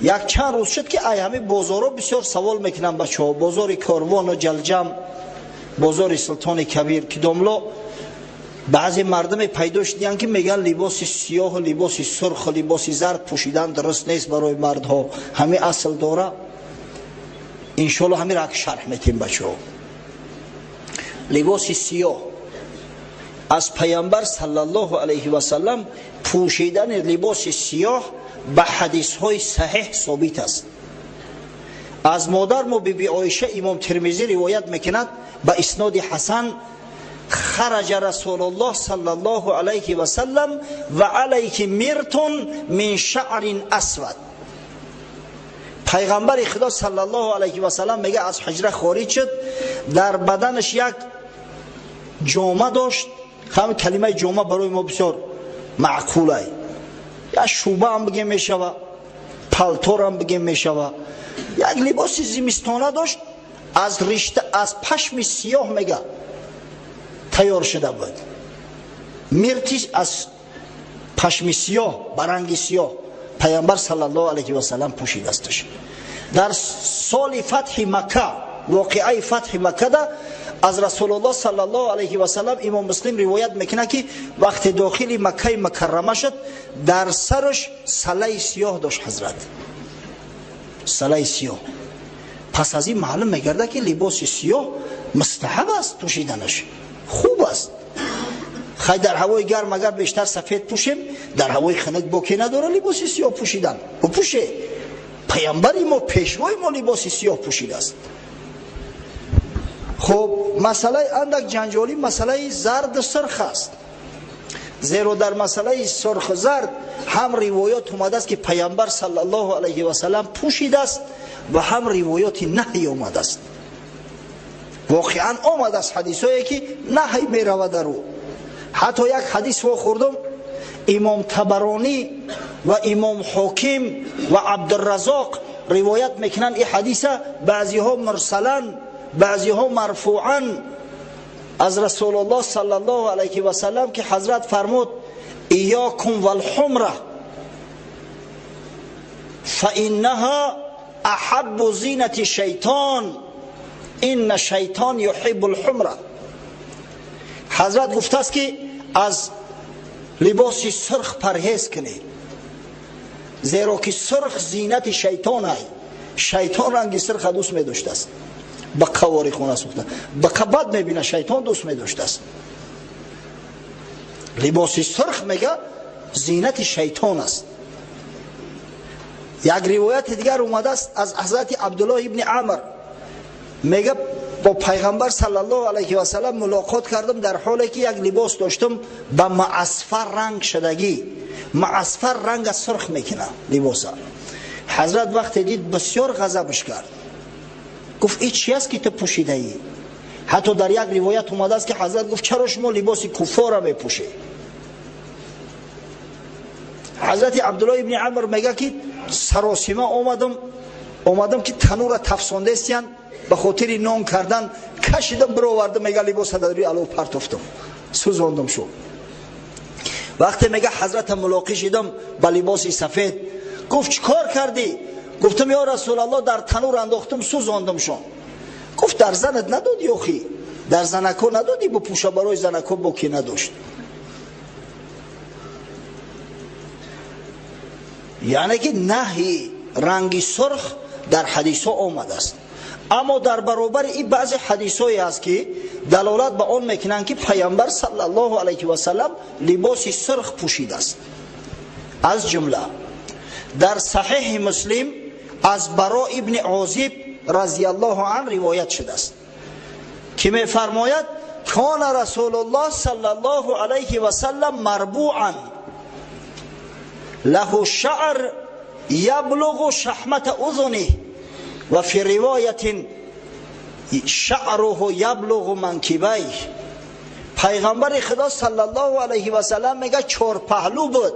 Як чанд рӯз шуд, ки ай ҳамин бозорҳо бисёр савол мекунанд бачаҳо. Бозори Корвону Ҷалҷам, бозори Султони Кабир, ки домло баъзе мардуме пайдо шудиянд, ки мегӯянд, либоси сиёҳу либоси сурху либоси зард пӯшидан дуруст нест барои мардҳо. Ҳамин асл дора? Иншоалло, ҳамин рак шарҳ метем, бачаҳо. Либоси сиёҳ аз Пайғамбар саллаллоҳу алайҳи васаллам, пӯшидани либоси сиёҳ ба ҳадисҳои саҳеҳ собит аст. Аз модар мо Биби Оиша Имом Термизӣ ривоят мекунад ба исноди ҳасан: خرج رسول الله صلى الله عليه وسلم وعليه مرط من شعر أسود. Пайғамбари Худо саллаллоҳу алайҳи васаллам, мега, аз ҳуҷра хориҷ шуд, дар баданаш як ҷома дошт. Ҳамин калимаи ҷома барои мо бисёр маъқулай, як шуба ҳам бигем мешава, палторам бигем мешава. Як либоси зимистона дошт, аз ришта, аз пашми сиёҳ, мега, тайёр шуда буд. Миртиш аз пашми сиёҳ, ба ранги сиёҳ Пайғамбар саллаллоҳу алайҳи васаллам пӯшидасташ. Дар соли фатҳи Макка, воқеаи фатҳи Маккада, аз Расулуллоҳ саллаллоҳу алайҳи васаллам Имом Муслим ривоят мекунад, ки вақте дохили Маккаи Мукаррама шуд, дар сараш салаи сиёҳ дошт ҳазрат, салаи сиёҳ. Пас аз ин маълум мегардад, ки либоси сиёҳ мустаҳаб аст, пӯшиданаш хуб аст. Хай, дар ҳавои гарм агар бештар сафед пӯшем, дар ҳавои хунук боке надора либоси сиёҳ пӯшидан. Бупӯше, паямбари мо, пешвои мо либоси сиёҳ пӯшидааст. Хуб, масъалаи андак ҷанҷолӣ масъалаи зарду сурх аст, зеро дар масъалаи сурху зард ҳам ривоят омадааст, ки Паямбар саллаллоҳу алайҳи васаллам пӯшидааст, ва ҳам ривояти наҳй омадааст. Воқеан, омадааст ҳадисое, ки наҳй меравад дар ӯ. Ҳатто як ҳадис вохӯрдум, Имом Табаронӣ ва Имом Ҳоким ва Абдуразоқ ривоят мекунанд ин ҳадиса, баъзиҳо мурсалан, баъзиҳо марфуан, аз Расулуллоҳ саллаллоҳу алайҳи васаллам, ки ҳазрат фармуд: إياكم والحمرة فإنها أحب زينة الشيطان إن الشيطان يحب الحمرة. Ҳазрат гуфтааст, ки аз либоси сурх парҳез кунед, зеро ки сурх зинати шайтон ай, шайтон ранги сурха дӯст медоштааст. Ба қавори хона сӯхта, ба бад мебина, шайтон дӯст медоштааст либоси сурх, мега, зинати шайтон аст. Як ривояти дигар омадааст аз ҳазрати Абдуллоҳ ибни Амр, мега, бо Пайғамбар саллаллоҳу алайҳи васаллам мулоқот кардам, дар ҳоле ки як либос доштам ба маъасфар ранг шудагӣ. Маъасфар ранга сурх мекунад либоса. Ҳазрат вақте дид, бисёр ғазабш кард, гуфт: «И чи аст, ки ту пӯшидаӣ?» Ҳатто дар як ривоят омадааст, ки ҳазрат гуфт: «Чаро шумо либоси куффора мепӯшед?» Ҳазрати Абдуллоҳ ибни Амр мега, ки саросима омадам, ки танура тафсондестиян ба хотири нон кардан, кашидам, бировардам, мега, либоса дар рӯи алов партофтам, сӯзондам шуд. Вақте, мега, ҳазрата мулоқӣ шидам ба либоси сафед, гуфт: «Чӣ кор кардӣ?» Гуфтам: «Ё Расулаллоҳ, дар танур андохтам, сӯзондамшон». Гуфт: «Дар занат надодӣ охи? Дар занако надодӣ бупӯша?» Барои занако боки надошт. Яъне ки наҳи ранги сурх дар ҳадисҳо омадааст, аммо дар баробари ин баъзе ҳадисҳое ҳаст, ки далолат ба он мекунанд, ки Пайғамбар саллаллоҳу алайҳи васаллам либоси сурх пӯшидааст. Аз ҷумла дар Саҳеҳи Муслим аз Баро ибни Озиб разияллоҳу ан ривоят шудааст, ки мефармояд: كان رسول الله صلى الله عليه وسلم مربوعا له شعر يبلغ شحمة أذنه وفي رواية شعره يبلغ منكبيه. Пайғамбари Худо саллаллоҳу алайҳи васаллам, мега, чорпаҳлӯ буд,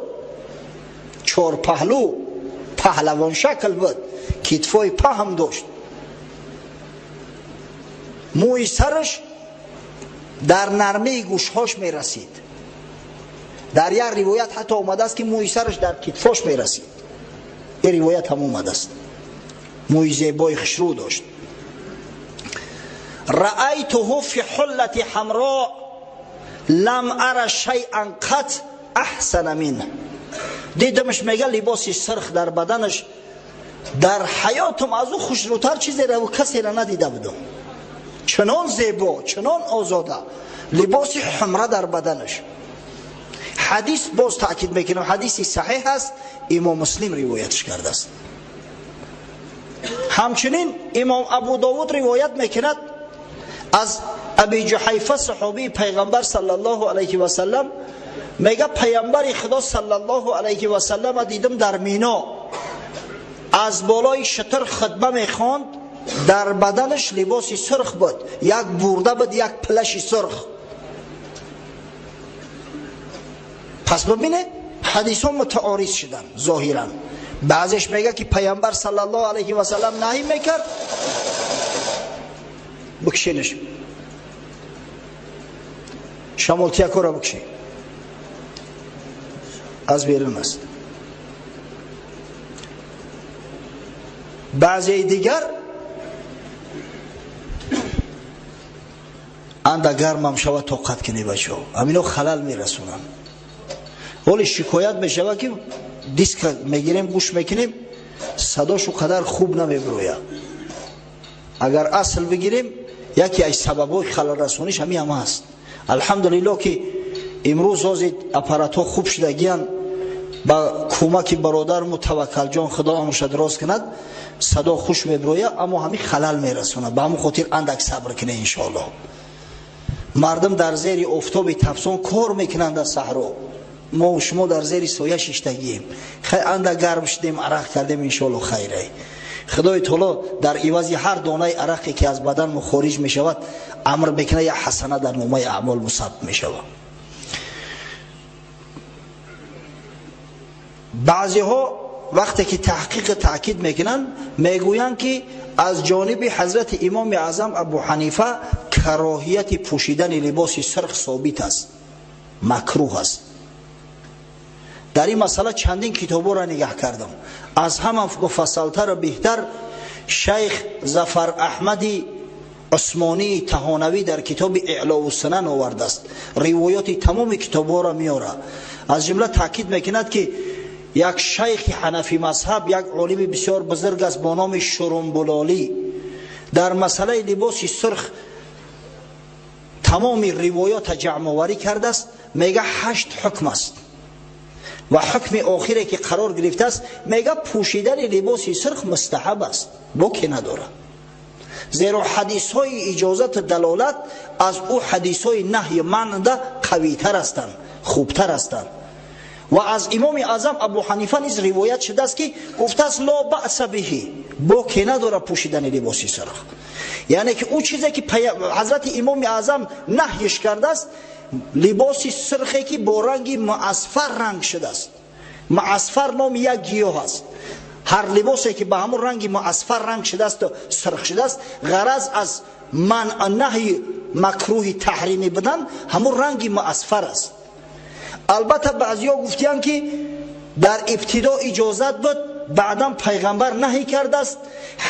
чорпаҳлӯ, паҳлавоншакл буд, китфои паҳм дошт, мӯи сараш дар нармаи гӯшҳош мерасид. Дар як ривоят ҳатто омадааст, ки мӯи сараш дар китфош мерасид. Ин ривоят ҳам омадааст. Мӯи зебои хушрӯ дошт. Раайтуҳу фи ҳуллати ҳамро лам ара шайъан қат аҳсана минҳ. Дидамаш, мега, либоси сирх дар баданаш, дар ҳаётам аз ӯ хушрӯтар чизеро касеро надида будам. Чунон зебо, чунон озода, либоси ҳумра дар баданаш. Ҳадис, боз таъкид мекунам, ҳадиси саҳеҳ аст, Имом Муслим ривоятш кардааст. Ҳамчунин Имом Абу Довуд ривоят мекунад аз Аби Ҷуҳайфа, саҳобии Пайғамбар саллаллоҳу алайҳи васаллам, мега: Пайғамбари Худо саллаллоҳу алайҳи васаллама дидам дар Мино, аз болои шутур хутба мехонд, дар баданаш либоси сурх буд, як бурда буд, як плаши сурх. Пас бибинед, ҳадисҳо мутаориз шуданд зоҳиран. Баъзеш мега, ки Пайғамбар саллаллоҳу алайҳи васаллам наҳӣ мекард. Бикшенаш, шамолтиякора бикши, аз берун аст. Баъзеи дигар анда гармам шава, тоқат кунӣ, бачаҳо, ҳамино халал мерасонанд. Ҳоли шикоят мешавад, ки диска мегирем, гӯш мекунем, садошу қадар хуб намебирояд. Агар асл бигирем, яке аз сабабҳои халалрасониш ҳамин ҳам аст. Алҳамдулиллоҳ, ки имрӯз ҳозир аппаратҳо хуб шудагиян, ба кӯмаки бародарму Таваккалҷон, Худо амрша дуроз кунад, садо хуш мебирояд, аммо ҳамин халал мерасонад. Ба ҳамон хотир андак сабр кунед, иншоаллоҳ. Мардум дар зери офтоби тафсон кор мекунанд дар саҳро, мо шумо дар зери соя шиштагием. Андак гарм шудем, арақ кардем, иншоалло хайрай. Худои таоло дар ивази ҳар донаи арақе, ки аз бадан мо хориҷ мешавад, амр мекунад, як ҳасана дар номаи аъмол мусабб мешавад. Баъзеҳо вақте ки таҳқиқу таъкид мекунанд, мегӯянд, ки аз ҷониби ҳазрати Имоми Аъзам Абу Ҳанифа кароҳияти пӯшидани либоси сирх собит аст, макрӯҳ аст. Дар ин масъала чандин китобҳоро нигаҳ кардам. Аз ҳама муфассалтару беҳтар шайх Зафар Аҳмади Усмонии Таҳонавӣ дар китоби Эълову Сунан овардааст. Ривоёти тамоми китобҳоро меорад. Аз ҷумла таъкид мекунад, ки як шайхи ҳанафӣ мазҳаб, як олими бисёр бузург аст бо номи Шурумбулолӣ, дар масъалаи либоси сурх тамоми ривоёта ҷамъоварӣ кардааст. Мега, 8 ҳукм аст ва ҳукми охире, ки қарор гирифтааст, мега, пӯшидани либоси сурх мустаҳаб аст, боке надорад, зеро ҳадисҳои иҷозату далолат аз ӯ ҳадисҳои наҳи манъда қавитар ҳастанд, хубтар ҳастанд. Ва аз Имоми Аъзам Абу Ҳанифа низ ривоят шудааст, ки гуфтааст: ло баъса биҳи, боке надорад пӯшидани либоси сурх. Яъне ки ӯ чизе, ки ҳазрати Имоми Аъзам наҳйиш кардааст, либоси сурхе, ки бо ранги муасфар ранг шудааст. Муасфар номи як гиёҳ аст. Ҳар либосе, ки ба ҳамон ранги муасфар ранг шудаасту сурх шудааст, ғараз аз манъ, наҳи макрӯҳи таҳримӣ будан ҳамон ранги муасфар аст. Албатта, баъзиҳо гуфтиянд, ки дар ибтидо иҷозат буд, баъдан Пайғамбар наҳӣ кардааст.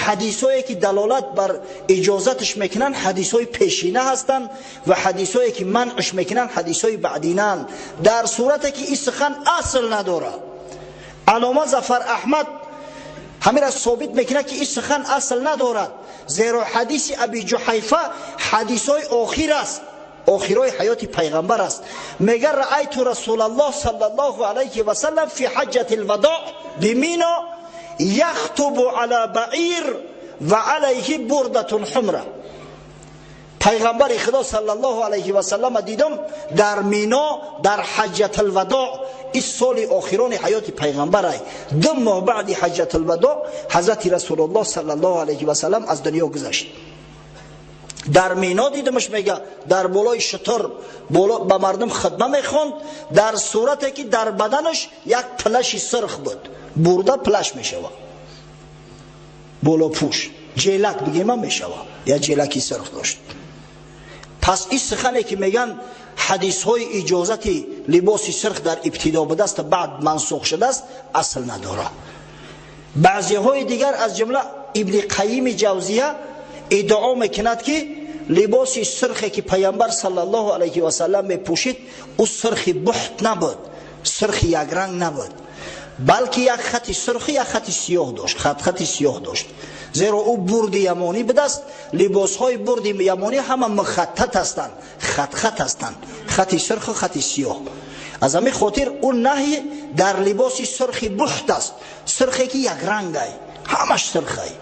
Ҳадисҳое, ки далолат бар иҷозаташ мекунанд, ҳадисҳои пешина ҳастанд ва ҳадисҳое, ки манъш мекунанд, ҳадисҳои баъдинаанд. Дар сурате ки ин сухан асл надорад, Аллома Зафар Аҳмад ҳамира собит мекунад, ки ин сухан асл надорад, зеро ҳадиси Аби Ҷуҳайфа ҳадисҳои охир аст, охирои ҳаёти Пайғамбар аст. Мега: раайту Расулаллоҳ саллаллоҳу алайҳи васаллам фи ҳаҷҷати лвадоъ бимино яхтубу ала баир ва алайҳи бурдатун ҳумра. Пайғамбари Худо саллаллоҳу алайҳи васаллама дидам дар Мино, дар ҳаҷҷатулвадоъ. Ин соли охирони ҳаёти Пайғамбарай, 2 моҳ баъди ҳаҷҷатулвадоъ ҳазрати Расулуллоҳ саллаллоҳу алайҳи васаллам аз дунё гузашт. Дар Мино дидамаш, мега, дар болои шутур ба мардум хидма мехонд, дар сурате ки дар баданаш як плаши сурх буд. Бурда плаш мешавад, болопӯш, ҷелак бигема мешавад, як ҷелаки сурх дошт. Пас ин сухане, ки меган ҳадисҳои иҷозати либоси сурх дар ибтидо будааст, баъд мансух шудааст, асл надорад. Баъзеҳои дигар, аз ҷумла Ибни Қайими Ҷавзия, иддао мекунад, ки либоси сурхе, ки Пайғамбар саллаллоҳу алайҳи васаллам мепӯшид, ӯ сурхи бухт набуд, сурхи якранг набуд, балки як хати сурху як хати сиёҳ дошт, хатхати сиёҳ дошт, зеро ӯ бурди ямонӣ будааст. Либосҳои бурди ямонӣ ҳама мухаттат ҳастанд, хатхат ҳастанд, хати сурху хати сиёҳ. Аз ҳамин хотир ӯ наҳй дар либоси сурхи бухт аст, сурхе ки якрангай, ҳамаш сурхай.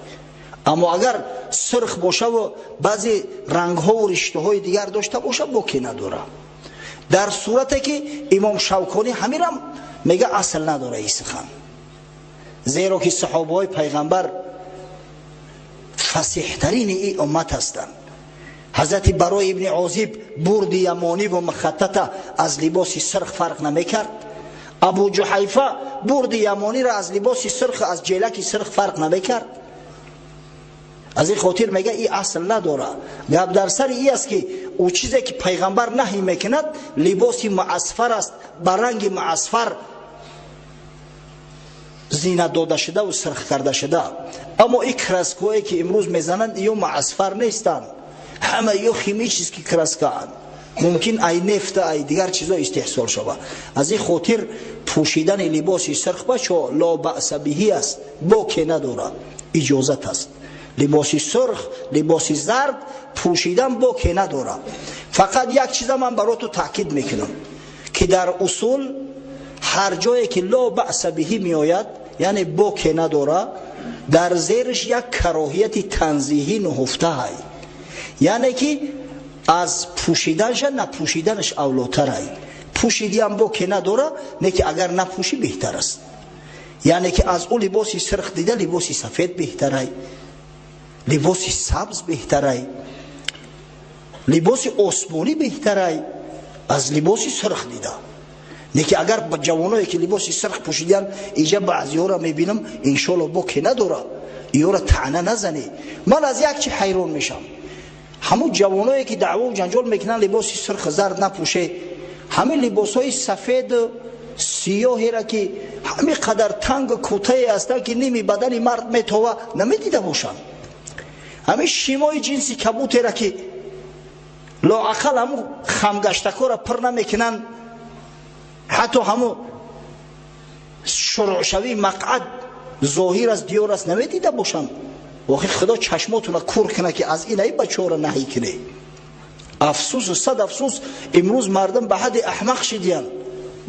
Аммо агар сурх бошаву баъзе рангҳову риштаҳои дигар дошта боша, боке надора. Дар сурате ки Имом Шавконӣ ҳамирам мега, асл надора и сухан, зеро ки саҳобаҳои Пайғамбар фасиҳтарини и уммат ҳастанд. Ҳазрати Барои Ибни Озиб бурди ямониву мухаттата аз либоси сурх фарқ намекард? Абу Ҷуҳайфа бурди ямониро аз либоси сурх, аз ҷелаки сурх фарқ намекард? Аз ин хотир мега, и асл надора. Гап дар сари и аст, ки ӯ чизе ки Пайғамбар наҳӣ мекунад, либоси муасфар аст, ба ранги муасфар зинат дода шудаву сирх карда шуда. Аммо и краское ки имрӯз мезананд, ё муасфар нестанд, ҳама ё химический краскаанд, мумкин ай нефта, ай дигар чизо истеҳсол шава. Аз ин хотир пӯшидани либоси сирх, бачо, لا بأس به аст, боке надорад, иҷозат аст. Либоси сурх, либоси зард пӯшидан боке надорад. Фақат як чиза ман бароту таъкид мекунам, ки дар усул ҳар ҷое ки لا بأس به меояд, яъне боке надора, дар зериш як кароҳияти танзиҳӣ нуҳуфтаҳай, яъне ки аз пӯшиданша напӯшиданаш авлотарай. Пӯшидиам боке надора, не ки агар напӯшӣ, беҳтар аст. Яъне ки аз ӯ либоси сирх дида, либоси сафед беҳтарай, либоси сабз беҳтарай, либоси осмонӣ беҳтарай аз либоси сирх дида. Не ки агар ба ҷавоное ки либоси сирх пӯшидиян, иҷа баъзиҳоро мебинам, иншолло боке надора, иёра таъна назанӣ. Ман аз як чи ҳайрон мешам: ҳамун ҷавоное ки даъвову ҷанҷол мекунанд, либоси сирх, зард напӯше, ҳамин либосҳои сафеду сиёҳера, ки ҳамин қадар тангу кӯтае ҳастанд, ки ними бадани мард метова, намедида бошанд. Ҳамин шимои ҷинси кабутера, ки лоақал ҳамун хамгаштакора пур намекунанд, ҳатто ҳамун шурӯъшавии мақъад зоҳир аст, диёр аст, намедида бошанд. Охи, Худо чашмотуна кур куна, ки аз инаи бачора наҳӣ кунӣ. Афсӯсу сад афсӯс, имрӯз мардум ба ҳадди аҳмақ шидиянд,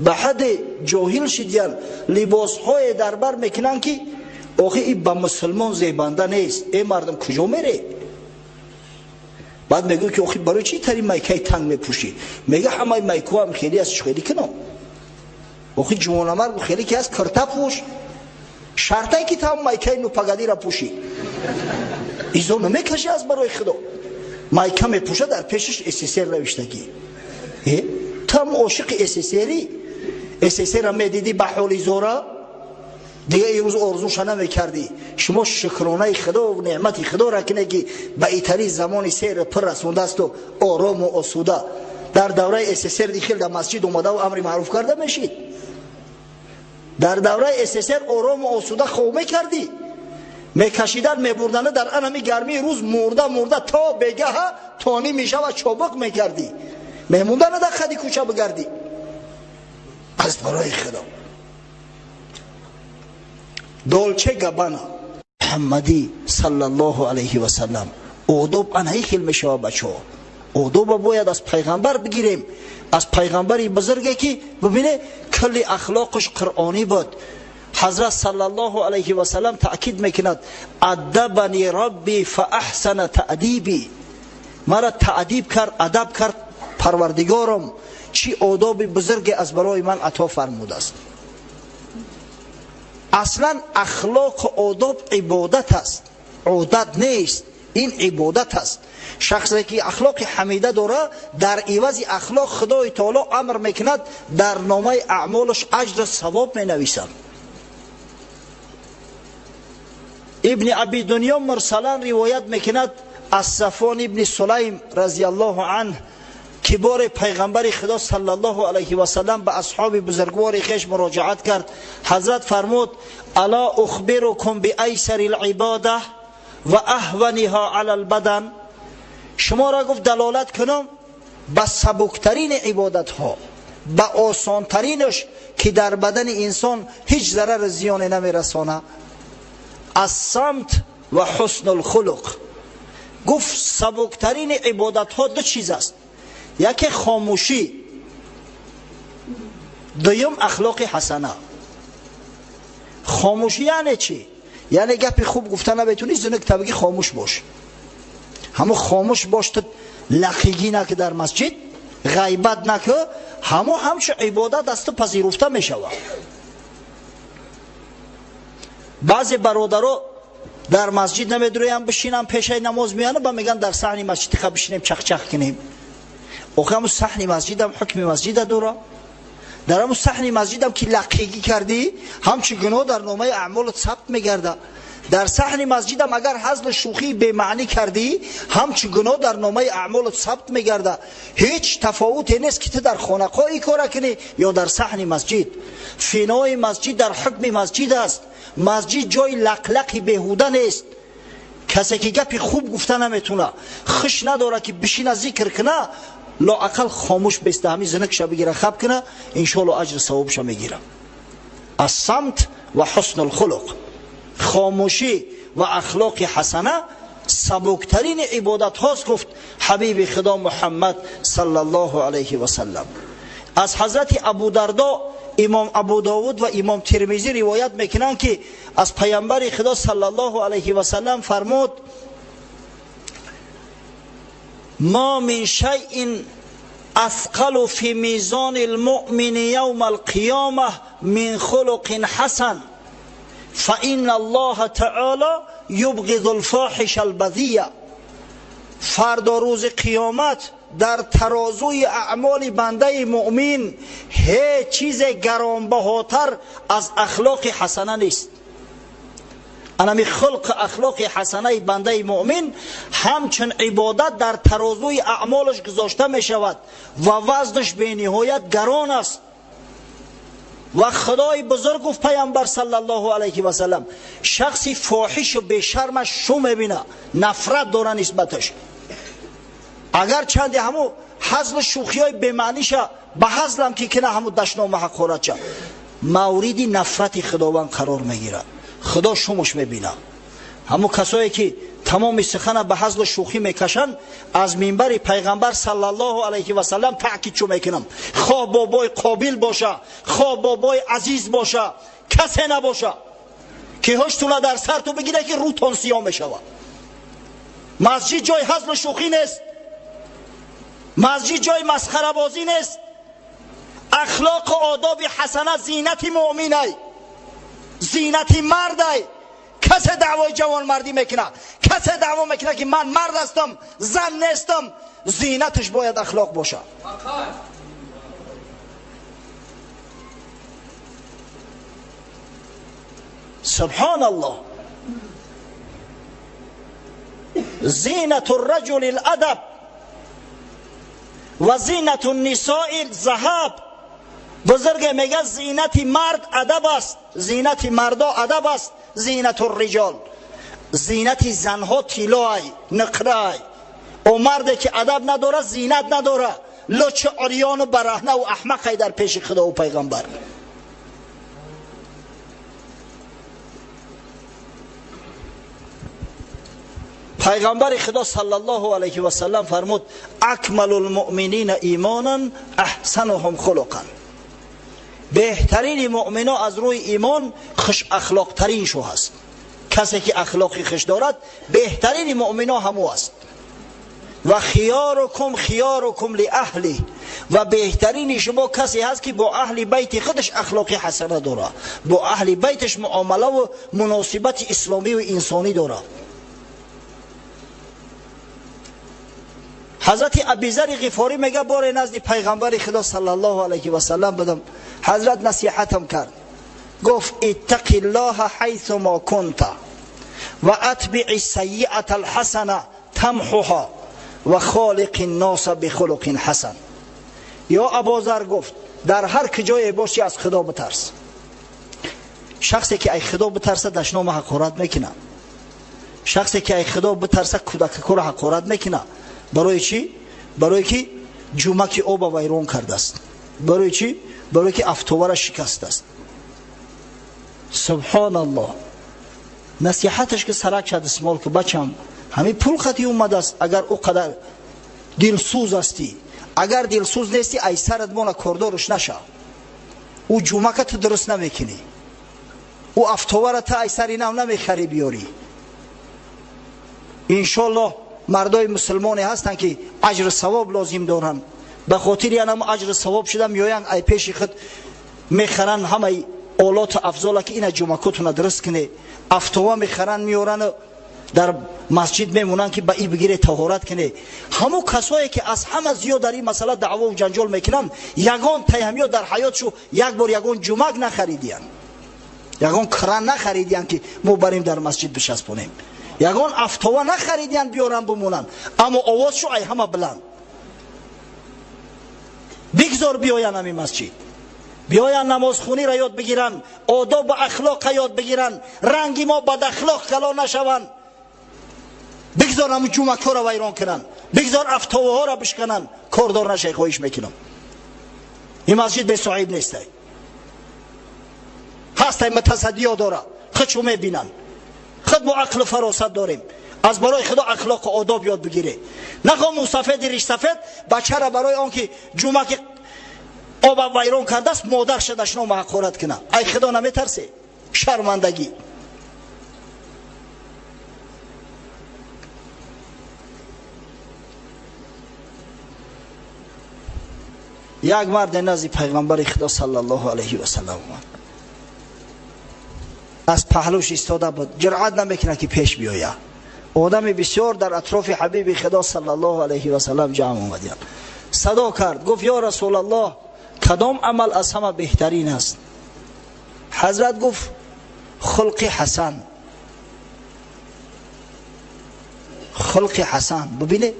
ба ҳадди ҷоҳил шидиянд, либосҳое дар бар мекунанд, ки охи, и ба мусулмон зебанда нест. Э, мардум, куҷо мере? Баъд мегӯ, ки охи, барои чӣ тари майкаи танг мепӯшӣ? Мега, ҳамаи майкоам хеле аст, хеле кино. Охи, ҷувонамард хеле ки аст, кирта пӯш, шартае ки там майкаи "Ну, погоди" ра пӯшӣ, изо намекашӣ. Аз барои Худо, майка мепӯша, дар пешаш СССР навиштагӣ. Там ошиқи СССРи, СССР медидӣ, ба ҳоли зора дига имрӯз орзуша намекардӣ. Шумо шукронаи Худо, неъмати Худоро кине, ки ба итали замони сер пир расондаасту орому осуда. Дар давраи СССР дихел дар масҷид омадаву амри маъруф карда мешид? Дар давраи СССР орому осуда хоб мекардӣ? Мекашидан, мебурдана дар анами гармии рӯз, мурда мурда то бегаҳа тони мешава, чобуқ мекардӣ, мемондана дар хади кӯча бигардӣ. Аз барои Худо, Долче Габана Муҳаммадӣ саллаллоҳу алайҳи васаллам, одоб анаи хел мешава, бачаҳо. Одоба бояд аз Пайғамбар бигирем, аз Пайғамбари бузурге, ки бибине, кулли ахлоқаш қуръонӣ буд. Ҳазрат саллаллоҳу алайҳи васаллам таъкид мекунад: أدبني ربي فأحسن تأديبي. Мара таъдиб кард, адаб кард Парвардигорам, чӣ одоби бузурге аз барои ман ато фармудааст. Аслан ахлоқу одоб ибодат аст, одат нест, ин ибодат аст. Шахсе ки ахлоқи ҳамида дора, дар ивази ахлоқ Худои Таоло амр мекунад, дар номаи аъмолаш аҷру савоб менависад. Ибни Аби Дунё мурсалан ривоят мекунад аз Сафон ибни Сулайм разиаллоҳу анҳ, ки ки бори пайғамбари Худо саллаллоҳу алайҳи васаллам ба асҳоби бузургвори хеш муроҷиат кард. Ҳазрат фармуд: ала ухбирукум биайсари либода ва аҳваниҳо ала лбадан. Шуморо гуфт далолат кунам ба сабуктарини ибодатҳо, ба осонтаринаш ки дар бадани инсон ҳеҷ зарару зиёне намерасона. Ассамт ва ҳусну лхулуқ. Гуфт сабуктарини ибодатҳо ду чиз аст: яке хомӯшӣ, дуюм ахлоқи ҳасана. Хомӯшӣ яъне чӣ? Яъне гапи хуб гуфта наметунӣ, зинак табигӣ хомӯш бош. Ҳамо хомӯш бош, ту лақигӣ наки дар масҷид, ғайбат наки, ҳамо ҳамчун ибодат аз ту пазируфта мешавад. Баъзе бародаро дар масҷид намедурӯянд бишинанд, пешаи намоз меянд, ба мегӯянд дар саҳни масҷид ха бишинем, чахчах кунем. Охи ҳамун саҳни масҷидам ҳукми масҷида дора. Дар ҳамун саҳни масҷидам ки лақигӣ кардӣ, ҳамчун гуноҳ дар номаи аъмолат сабт мегарда. Дар саҳни масҷидам агар ҳазлу шӯхии бемаънӣ кардӣ, ҳамчун гуноҳ дар номаи аъмолат сабт мегарда. Ҳеҷ тафовуте нест ки ту дар хонақоҳ ин кора кунӣ ё дар саҳни масҷид. Финои масҷид дар ҳукми масҷид аст. Масҷид ҷои лақлақи беҳуда нест. Касе ки гапи хуб гуфта наметуна, хуш надора ки бишина зикр куна, лоақал хомӯш беста, ҳамин зинакша бигира, хаб куна, иншоалло аҷру савобша мегира. Ассамт ва ҳусну лхулуқ. Хомӯшӣ ва ахлоқи ҳасана сабуктарини ибодатҳост, гуфт ҳабиби Худо Муҳаммад саллаллоҳу алайҳи васаллам. Аз ҳазрати Абу Дардо имом Абу Довуд ва имом Тирмизӣ ривоят мекунанд, ки аз пайғамбари Худо саллаллоҳу алайҳи васаллам фармуд: ма мин шайъин асқалу фи мизони лмуъмини явма алқиёма мин хулуқин ҳасан фаинна аллоҳа таоло юбғизу лфоҳиша албазия. Фардо рӯзи қиёмат дар тарозуи аъмоли бандаи муъмин ҳеҷ чизе гаронбаҳотар аз ахлоқи ҳасана нест. Анами хулқи ахлоқи ҳасанаи бандаи муъмин ҳамчун ибодат дар тарозуи аъмолаш гузошта мешавад ва вазнаш бениҳоят гарон аст. Ва Худои бузург, гуфт пайғамбар саллаллоҳу алайҳи васаллам, шахси фоҳишу бешармаш шу мебина, нафрат дора нисбаташ. Агар чанде ҳаму ҳазлу шӯхиҳои бемаъниша ба ҳазлам ки кина, ҳаму дашнома ҳақоратча мавриди нафрати Худованд қарор мегирад, Худо шумуш мебина. Ҳаму касое ки тамоми сухана ба ҳазлу шӯхӣ мекашанд, аз минбари пайғамбар саллаллоҳу алайҳи васаллам таъкид чӯ мекунам: хоҳ бобои Қобил боша, хоҳ бобои Азиз боша, касе набоша ки ҳуштуна дар сарту бигире, ки рӯтон сиёҳ мешавад. Масҷид ҷои ҳазлу шӯхӣ нест, масҷид ҷои масхарабозӣ нест. Ахлоқу одоби ҳасана зинати муъминай, зинати мардай. Касе даъвои ҷавонмардӣ мекунад, касе даъво мекунад, ки ман мард ҳастам, зан нестам, зинаташ бояд ахлоқ бошад. Субҳон аллоҳ. Зинату рраҷули ладаб ва зинату нисои заҳаб. Бузурге мегӯяд: зинати мард адаб аст, зинати мардо адаб аст, зинату риҷол. Зинати занҳо тиллоай, нуқраай. О марде ки адаб надорад, зинат надорад, лочи урёну бараҳнаву аҳмақай дар пеши Худову пайғамбар. Пайғамбари Худо саллаллоҳу алайҳи васаллам фармуд: акмалу лмуъминина имонан аҳсануҳум хулуқан. Беҳтарини муъмино аз рӯи имон хушахлоқтарин шу ҳаст. Касе ки ахлоқи хуш дорад, беҳтарини муъмино ҳаму аст. Ва хиёрукум хиёрукум лиаҳли. Ва беҳтарини шумо касе ҳаст, ки бо аҳли байти худаш ахлоқи ҳасана дорад, бо аҳли байташ муомалаву муносибати исломиву инсонӣ дорад. Ҳазрати Абизари Ғифорӣ мега: боре назди пайғамбари Худо саллаллоҳу алайҳи васаллам будам. Ҳазрат насиҳатам кард, гуфт: иттақи ллоҳа ҳайсу мо кунта ва атбии сайиата алҳасана тамҳуҳа ва холиқи нноса бихулуқин ҳасан. Ё Абозар, гуфт, дар ҳар куҷое бошӣ, аз Худо битарс. Шахсе ки ай Худо битарса, дашнома ҳақорат мекунад. Шахсе ки ай Худо битарса, кӯдакакоро ҳақорат мекунад. Барои чӣ? Барое ки ҷумаки оба вайрон кардааст. Барои чӣ? Барое ки афтовара шикастааст. Субҳоналлоҳ. Насиҳаташ ки сарак шад, исмол ки бачам, ҳамин пул хати омадааст. Агар ӯ қадар дилсӯз ҳастӣ, агар дилсӯз нестӣ, ай сарат мона, кордорш наша. Ӯ ҷумака ту дуруст намекунӣ, ӯ афтовара та ай сари нав намехарӣ биёрӣ. Иншоллоҳ, мардои мусулмоне ҳастанд, ки аҷру савоб лозим доранд. Ба хотири янам аҷру савоб шуда меоянд, ай пеши худ мехаранд ҳамаи олоту афзола, ки ина ҷумакотуна дуруст куне. Афтова мехаранд, меорану дар масҷид мемонанд, ки ба и бигире, таҳорат куне. Ҳамун касое ки аз ҳама зиёд дар ин масъала даъвову ҷанҷол мекунанд, ягон таҳамиё дар ҳаётшу як бор ягон ҷумак нахаридиянд, ягон кран нахаридиянд, ки мо барем дар масҷид бишаспонем, ягон афтова нахаридиянд, биёранд бимонанд, аммо овозшу ай ҳама баланд. Бигзор биёянд ҳамин масҷид, биёянд, намозхониро ёд бигиранд, одобу ахлоқа ёд бигиранд, ранги мо бадахлоқ калон нашаванд. Бигзор ҳамун ҷумакҳоро вайрон кунанд, бигзор афтоваҳоро бишкананд, кордор нашай. Хоҳиш мекунам, ин масҷид бесоҳиб нестай, ҳастай, мутасаддиё дора, худшу мебинанд. Худ мо ақлу фаросат дорем. Аз барои Худо ахлоқу одоб ёд бигире. Нахо мусафеди ришсафед бачара барои он ки ҷумаки оба вайрон кардааст, модарша дашнома ҳақорат куна. Ай Худо наметарсе? Шармандагӣ. Як марде назди пайғамбари Худо саллаллоҳу алайҳи васаллам омад. Аз паҳлӯш истода буд, ҷуръат намекунад, ки пеш биёяд. Одами бисёр дар атрофи ҳабиби Худо саллаллоҳу алайҳи васаллам ҷамъ омадиянд. Садо кард, гуфт: «Ё Расулаллоҳ, кадом амал аз ҳама беҳтарин аст?» Ҳазрат гуфт: «Хулқи ҳасан». Хулқи ҳасан. Бибинед,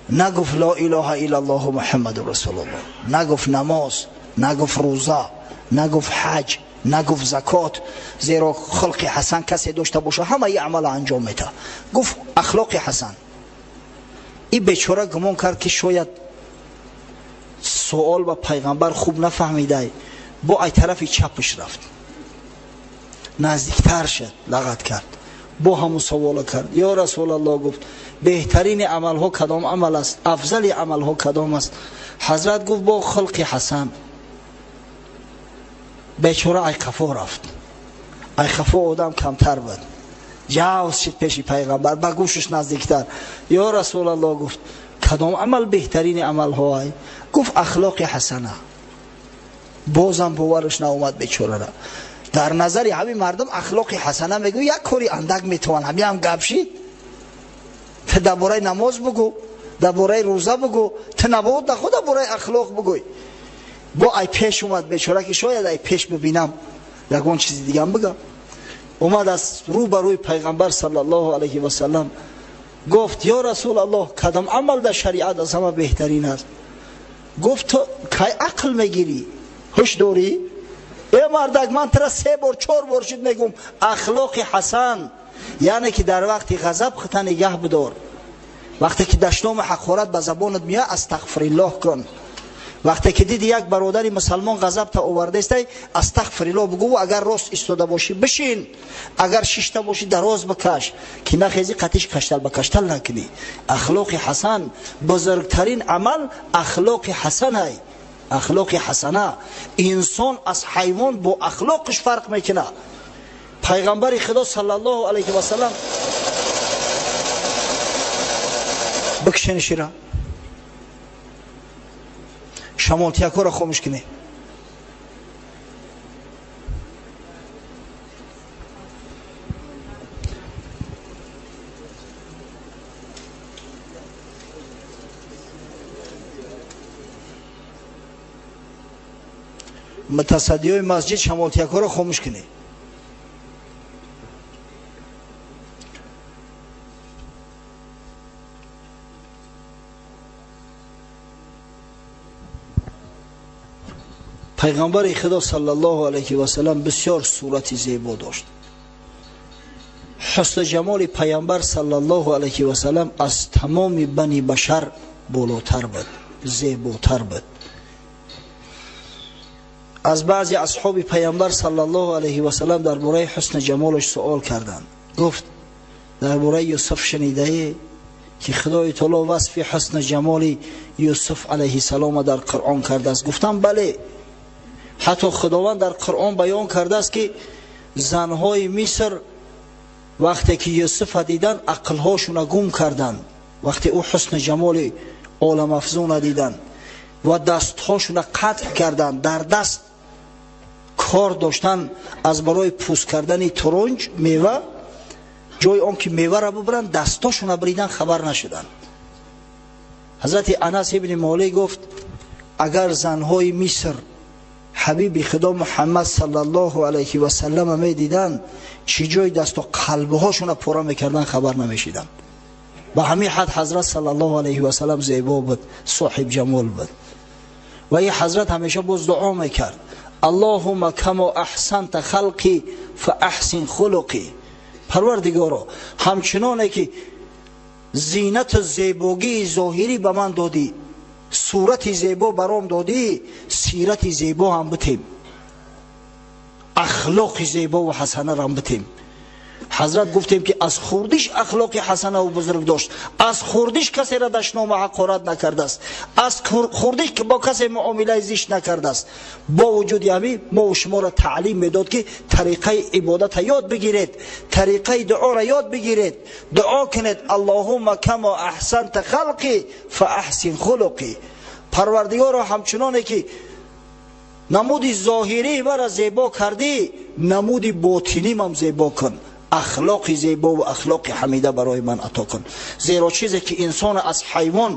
нагуфт ло илоҳа иллаллоҳу Муҳаммаду расулуллоҳ, нагуфт намоз, нагуфт рӯза, нагуфт ҳаҷ, нагуфт закот, зеро хулқи ҳасан касе дошта боша, ҳамаи амала анҷом метаҳад. Гуфт: «Ахлоқи ҳасан». Ин бечора гумон кард, ки шояд суол ба пайғамбар хуб нафаҳмидай. Бо ай тарафи чапаш рафт, наздиктар шуд, лағат кард, бо ҳамун савола кард: «Ё Расулаллоҳ, — гуфт, — беҳтарини амалҳо кадом амал аст? Афзали амалҳо кадом аст?» Ҳазрат гуфт: «Бо хулқи ҳасан». Бечора ай қафо рафт, ай қафо одам камтар буд, ҷавз шид пеши пайғамбар, ба гӯшаш наздиктар: «Ё Расулаллоҳ, — гуфт, — кадом амал беҳтарини амалҳоай?» Гуфт: «Ахлоқи ҳасана». Бозам бовараш наомад бечорара. Дар назари ҳамин мардум ахлоқи ҳасана мегӯ як кори андак метавон, ҳамиам гап шид. Ту дар бораи намоз бугӯ, дар бораи рӯза бугӯ, ту набод нахо дар бораи ахлоқ бугӯй. Бо ай пеш омад бечора, ки шояд ай пеш бибинам, ягон чизи дигам бигам. Омад аз рӯ ба рӯи пайғамбар саллаллоҳу алайҳи васаллам, гуфт: «Ё Расулаллоҳ, кадом амал дар шариат аз ҳама беҳтарин аст?» Гуфт: «Ту кай ақл мегирӣ? Ҳуш дорӣ? Э мардак, ман тура се бор, чор бор шуд мегӯм: ахлоқи ҳасан, яъне ки дар вақти ғазаб хута нигаҳ бидор. Вақте ки дашному ҳақорат ба забонат меояд, астағфириллоҳ кун. Вақте ки диди як бародари мусалмон ғазабта овардаистай, астағфириллоҳ бугӯ. Агар рост истода бошӣ, бишин, агар шишта бошӣ, дароз бикаш, ки нахези, қатиш каштал ба каштал накунӣ. Ахлоқи ҳасан, бузургтарин амал ахлоқи ҳасанай. Ахлоқи ҳасана. Инсон аз ҳайвон бо ахлоқиш фарқ мекунад». Пайғамбари Худо саллаллоҳу алайҳи васаллам, бикшени шира, шамолтиякҳоро хомӯш кунед. Мутасаддиёи масҷид, шамолтиякҳоро хомӯш кунед. Пайғамбари Худо саллаллоҳу алайҳи васаллам бисёр сурати зебо дошт. Ҳусни ҷамоли Пайғамбар саллаллоҳу алайҳи васаллам аз тамоми бани башар болотар буд, зеботар буд. Аз баъзе асҳоби Пайғамбар саллаллоҳу алайҳи васаллам дар бораи ҳусни ҷамолаш суол карданд. Гуфт: дар бораи Юсуф шунидаӣ, ки Худои Таоло васфи ҳусни ҷамоли Юсуф алайҳиссалома дар Қуръон кардааст? Гуфтам: бале, ҳатто Худованд дар Қуръон баён кардааст, ки занҳои Миср вақте ки Юсуфа дидан, ақлҳошуна гум карданд, вақте ӯ ҳусни ҷамоли оламафзуна диданд ва дастҳошуна қатъ карданд. Дар даст кор доштан аз барои пӯст кардани турунҷ мева, ҷои он ки меваро бубаранд, дастошуна бридан, хабар нашуданд. Ҳазрати Анас ибни Молик гуфт: агар занҳои Миср ҳабиби Худо Муҳаммад саллаллоҳу алайҳи васаллама медиданд, чӣ ҷои дасту қалбҳошуна пора мекарданд, хабар намешиданд. Ба ҳамин ҳад ҳазрат саллаллоҳу алайҳи васаллам зебо буд, соҳиб ҷамол буд. Ва ин ҳазрат ҳамеша боз дуо мекард: Аллоҳумма камо аҳсанта халқи фа аҳсин хулуқи. Парвардигоро, ҳамчуноне ки зинату зебогии зоҳирӣ ба ман додӣ, сурати зебо баром додӣ, сирати зебо ҳам битем, ахлоқи зебо ва ҳасанарам битем. Ҳазрат, гуфтем, ки аз хурдиш ахлоқи ҳасанаву бузург дошт, аз хурдиш касеро дашному ҳақорат накардааст, аз хурдиш бо касе муомилаи зишт накардааст. Бо вуҷуди ҳамин мо шуморо таълим медод, ки тариқаи ибодата ёд бигиред, тариқаи дуоро ёд бигиред, дуо кунед: Аллоҳумма камо аҳсанта халқи фа аҳсин хулуқи. Парвардигоро, ҳамчуноне ки намуди зоҳирии маро зебо кардӣ, намуди ботинимам зебо кун, ахлоқи зебо ва ахлоқи ҳамида барои ман ато кун. Зеро чизе ки инсон аз ҳайвон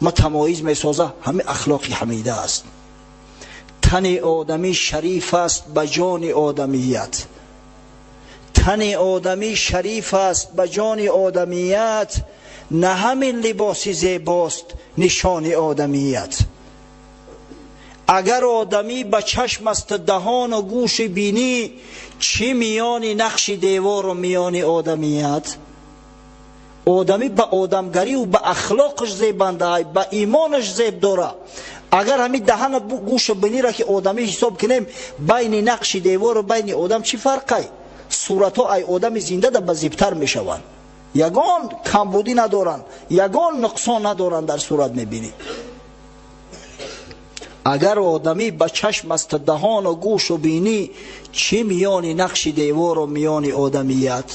мутамоиз месоза, ҳамин ахлоқи ҳамида аст. Тани одамӣ шариф аст ба ҷони одамият, тани одамӣ шариф аст ба ҷони одамият, на ҳамин либоси зебост нишони одамият. Агар одамӣ ба чашм аст, даҳону гӯши бинӣ, чӣ миёни нақши девору миёни одамият? Одамӣ ба одамгариву ба ахлоқаш зебанда, ба имонаш зеб дора. Агар ҳамин даҳана, гӯшу бинира ки одамӣ ҳисоб кунем, байни нақши девору байни одам чӣ фарқай? Суратҳо ай одами зиндада ба зебтар мешаванд, ягон камбудӣ надоранд, ягон нуқсон надоранд, дар сурат мебинӣ. Агар одамӣ ба чашм аст, даҳону гӯшу бинӣ, чӣ миёни нақши девору миёни одамият?